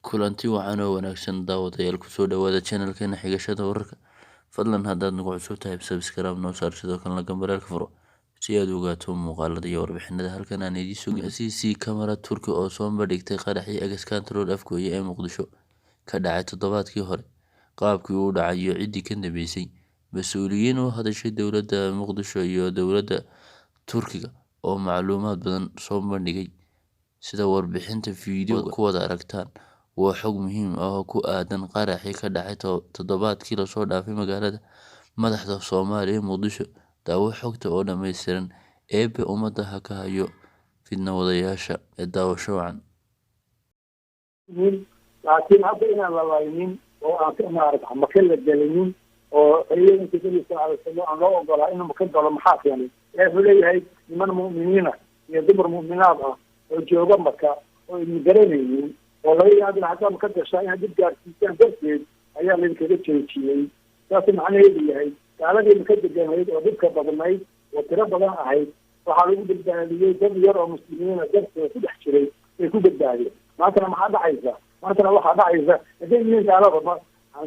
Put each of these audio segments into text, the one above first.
Kulanti wacan oo wanaagsan, daawadayaal. Kusoo dhawaada channelkeena Xigashada Wararka. Fadlan haddaad nagu cusub tahay, subscribe noo saar, sidoo kalena gambaleelka furo si aad u ogaato muuqaalada iyo warbixinada halkan aan idiin soo. CC camera Turki oo soo bandhigtay qaraxii Ex Control Afgooye ee Muqdisho ka dhacay toddobaadkii hore, qaabkii uu dhacay iyo ciddii ka dambeysay. Mas-uuliyiin u hadashay dowladda Muqdisho iyo dowladda Turkiga oo macluumaad badan soo bandhigay. Sida warbixinta fiidiyowga ku wada aragtaan, waa xog muhiim ah oo ku aadan qaraxii ka dhacay toddobaadkii lasoo dhaafay magaalada madaxda Soomaaliya ee Muqdisho. Daawo xogta oo dhammaystiran. Eebbe ummadda ha ka hayo fidna wadayaasha ee. Daawasho wacan. Laakiin hadda inaan la laynin oo aan, maarata, Maka la gelinin oo ciidanka Nabiga sal alay wasalam aan loo ogolaa inuu Maka galo, maxaa keenay? Ilahi wuxuu leeyahay niman mu'miniina iyo dumar mu'minaad ah oo jooga Maka oo idin garanaynin oo laga yaabo in haddaa Maka gashaa inaad dib gaarsiisaan darteed ayaa laydinkaga joojiyey. Saasuu macnaheedu yahay. Gaaladii Maka deganayd oo dhibka badnayd oo tiro badan ahayd waxaa lagu badbaadiyey dad yar oo muslimiina darteed ku dhex jiray ay ku badbaadiyeen. Maantana maxaa dhacaysa? Maantana waxaa dhacaysa hadday yihiin gaalada, ma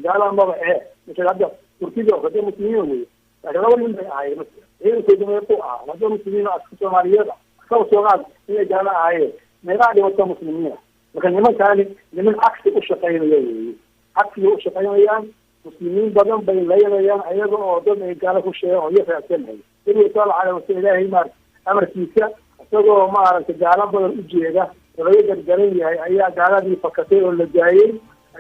gaalada maba ee masala hadda Turkida oo kale muslimiin wey, laakiin laba nin bay ahaayeen. Ciidankooda meequu ahaa? Hadda muslimiin aska Soomaaliyeed ah kaba soo qaad inay gaalo ahaayeen, meeqaa dhimata muslimiina? Marka nimankaani niman cagsi u shaqaynaya weeye, cagsigay u shaqaynayaan. Muslimiin badan bay laynayaan ayaga oo dad ay gaalo ku sheegan oo iyo raadsanhay. Nabiga sal alay wasal Ilaahay maarata amarkiisa, isagoo, maaragtay, gaalo badan ujeeda oo laga gargaran yahay ayaa gaaladii fakatay oo la daayey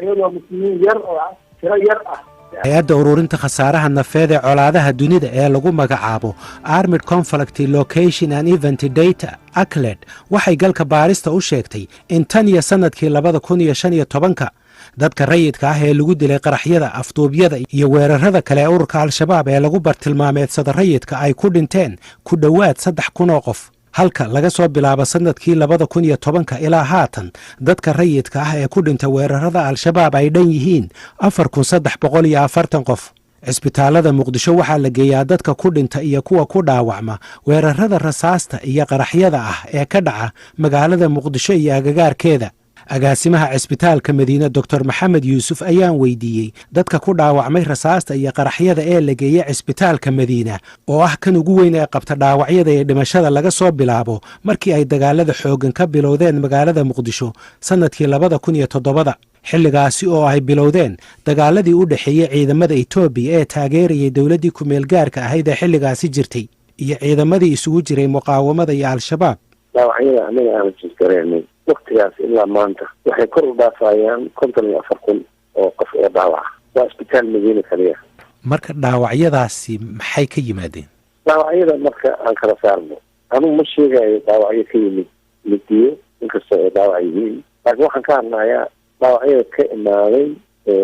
iyadoo muslimiin yar oo tiro yar ah. Hay-adda ururinta khasaaraha nafeed ee colaadaha dunida ee lagu magacaabo Armed Conflict Location and Event Data, ACLED, waxay galka baarista u sheegtay in tan iyo sannadkii 2015-ka dadka rayidka ah ee lagu dilay qaraxyada, afduubyada iyo weerarada kale ee ururka Al-Shabaab ee lagu bartilmaameedsada rayidka ay ku dhinteen ku dhowaad 3000 oo qof, halka laga soo bilaabo sannadkii 2010-ka ilaa haatan dadka rayidka ah ee ku dhinta weerarada Al-Shabaab ay dhan yihiin 4340 qof. Cisbitaalada Muqdisho waxaa la geeyaa dadka ku dhinta iyo kuwa ku dhaawacma weerarada rasaasta iyo qaraxyada ah ee ka dhaca magaalada Muqdisho iyo agagaarkeeda. Agaasimaha Cisbitaalka Madiine, Doctor Maxamed Yuusuf, ayaan weydiiyey dadka ku dhaawacmay rasaasta iyo qaraxyada ee la geeyey Cisbitaalka Madiina, oo ah kan ugu weyn ee qabta dhaawacyada iyo dhimashada laga soo bilaabo markii ay dagaalada xooggan ka bilowdeen magaalada Muqdisho sannadkii 2007-da, xilligaasi oo ay bilowdeen dagaaladii u dhexeeyey ciidamada Etoobiya ee taageerayay dowladdii ku-meelgaarka ahayd ee xilligaasi jirtay iyo ciidamadii isugu jiray muqaawamada iyo Al-Shabaab. Dhaawacyada anaga aanu jirgareynay waktigaas ilaa maanta waxay kor u dhaafayaan 54,000 oo qof oo dhaawaca. Waa Isbitaal Madiina kaliya. Marka dhaawacyadaasi maxay ka yimaadeen? Dhaawacyada marka aan kala saarno, anugu ma sheegayo dhaawacyo ka yimid midiyo, inkastoo ay dhaawac yihiin, laakiin waxaan ka hadlayaa dhaawacyada ka imaaday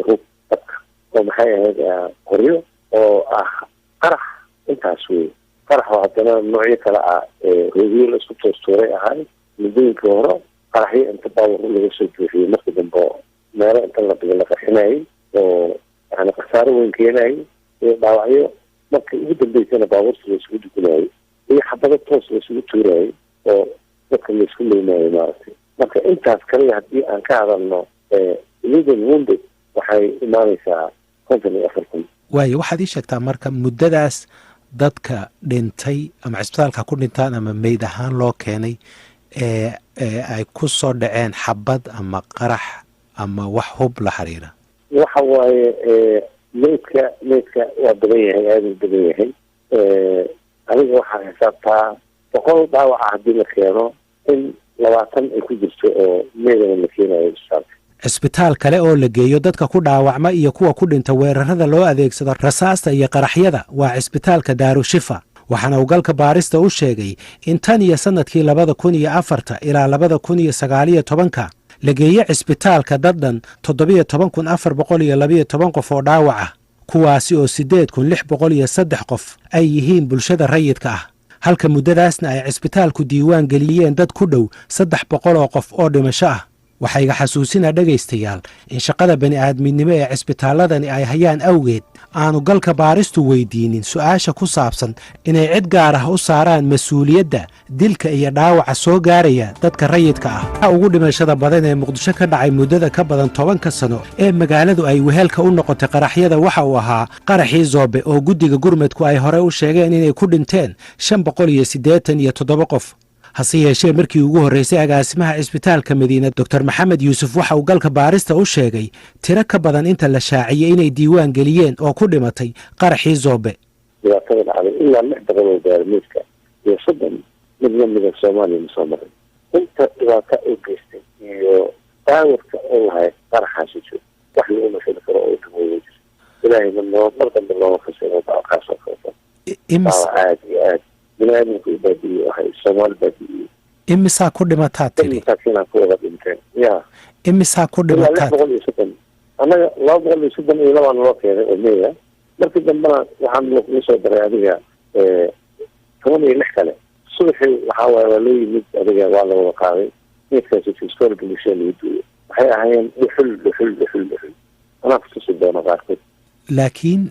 hub dabka oo, maxay ahayd, qoryo oo ah qarax. Intaas wey. Qarax oo haddana noocyo kale ah, roobiyo la isku toostuuray ahay muddooyinkii hore, qaraxyo inta baawur laga soo buuxiyey markii dambe meelo inta la dhigo la qarxinayay oo yani khasaaro weyn keenayay, iyo dhaawacyo markii ugu dambeysana baabuurta la isugu dugunayay iyo xabado toos la isugu tuurayay oo dadka la isku leynayo, maaragtay. Marka intaas kaliya haddii aan ka hadalno civilian wounded, waxay imaanaysaa 54,000. Waayo, waxaad ii sheegtaa marka muddadaas dadka dhintay ama cisbitaalka ku dhintaan ama meyd ahaan loo keenay ee ay ku soo dhaceen xabad ama qarax ama wax hub la xiriira. Waxa waaye, meydka waa badan yahay, aada u badan yahay. Adiga waxaa xisaabtaa 100 dhaawaca haddii la keeno in 20 ay ku jirto oo meydana la keenayo isbitaalka. Cisbitaal kale oo la geeyo dadka ku dhaawacma iyo kuwa ku dhinta weerarada loo adeegsado rasaasta iyo qaraxyada waa Cisbitaalka Daarushifa, waxaana uu galka baarista u sheegay in tan iyo sannadkii 2004-ta ilaa 2019-ka la geeye cisbitaalka dad dhan 17,412 qof oo dhaawac ah, kuwaasi oo 8603 qof ay yihiin bulshada rayidka ah, halka muddadaasna ay cisbitaalku diiwaan geliyeen dad ku dhow 300 oo qof oo dhimasho ah. Waxaa iga xasuusinaa, dhegaystayaal, in shaqada bani aadminimo ee cisbitaaladani ay hayaan awgeed Aanu galka baaristu weydiinin su'aasha ku saabsan inay cid gaar ah u saaraan mas-uuliyadda dilka iyo dhaawaca soo gaaraya dadka rayidka ah. Ugu dhimashada badan ee Muqdisho ka dhacay muddada ka badan 10-ka sano ee magaaladu ay wehelka u noqotay qaraxyada waxa uu ahaa qaraxii Zoobe, oo guddiga gurmadku ay horey u sheegeen inay ku dhinteen 587 qof. Hase yeeshee, markii ugu horreysay agaasimaha cisbitaalka Madiina, Doctor Maxamed Yuusuf, waxa uu galka baarista u sheegay tiro ka badan inta la shaaciyey inay diiwaan geliyeen oo ku dhimatay qaraxii Zoobe. Dhibaatada dhacday ilaa 600 oo gaarmiidka iyo 30 mid lamida Soomaaliya ma soo marin. Inta dhibaato u geystay iyo daawarka u lahayd qaraxaasi joog, wax lagu masali karo oo dhimooya jirta. Ilaahayna noo mar dambe looma fasiro kaas oo kaleto. Dhaawac aada iyo aad bini aadamku u baabi'iyey, waxay Soomaali baabi'iyey. Imisaa ku dhimataa dad tiri? Masaakiinaa ku wada dhinteen ya. Imisaa ku Ilaa lix dhimataa? 130. Annaga 232 naloo keenay oo meya. Markii dambena waxaan lakugu soo daray adiga 16 kale. Subaxii waxaa waaye waa loo yimid, adiga waa la wada qaaday meydkaasi, iskool bulshada lagu duuyo. Waxay ahaayeen dhuxul, dhuxul, dhuxul, dhuxul. Anaa kutusi doono qaarkood. Laakiin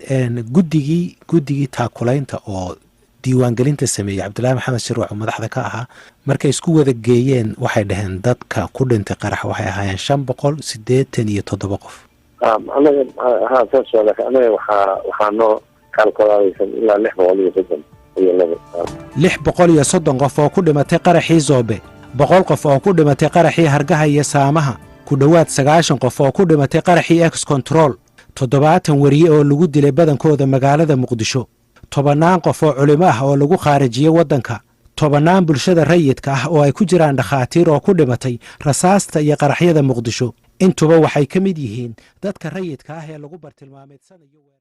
guddigii taakulaynta oo diiwaangelinta sameeyey, Cabdullaahi Maxamed Shirwac oo madaxda ka ahaa, markay isku wada geeyeen waxay dhaheen dadka ku dhintay qarax waxay ahaayeen 587 qof. Anaga ha, saas waa, laakiin anaga waxaa noo kaalkolaadaysan ilaa 632. 630 qof oo ku dhimatay qaraxii Zoobe, 100 qof oo ku dhimatay qaraxii Hargaha iyo Saamaha, ku dhowaad 90 qof oo ku dhimatay qaraxii Ex Control, 70 weriye oo lagu dilay badankooda magaalada Muqdisho, tobannaan qof oo culimo ah oo lagu khaarijiyey waddanka, tobannaan bulshada rayidka ah oo ay ku jiraan dhakhaatiir oo ku dhimatay rasaasta iyo qaraxyada Muqdisho, intuba waxay ka mid yihiin dadka rayidka ah ee lagu bartilmaameedsanayo.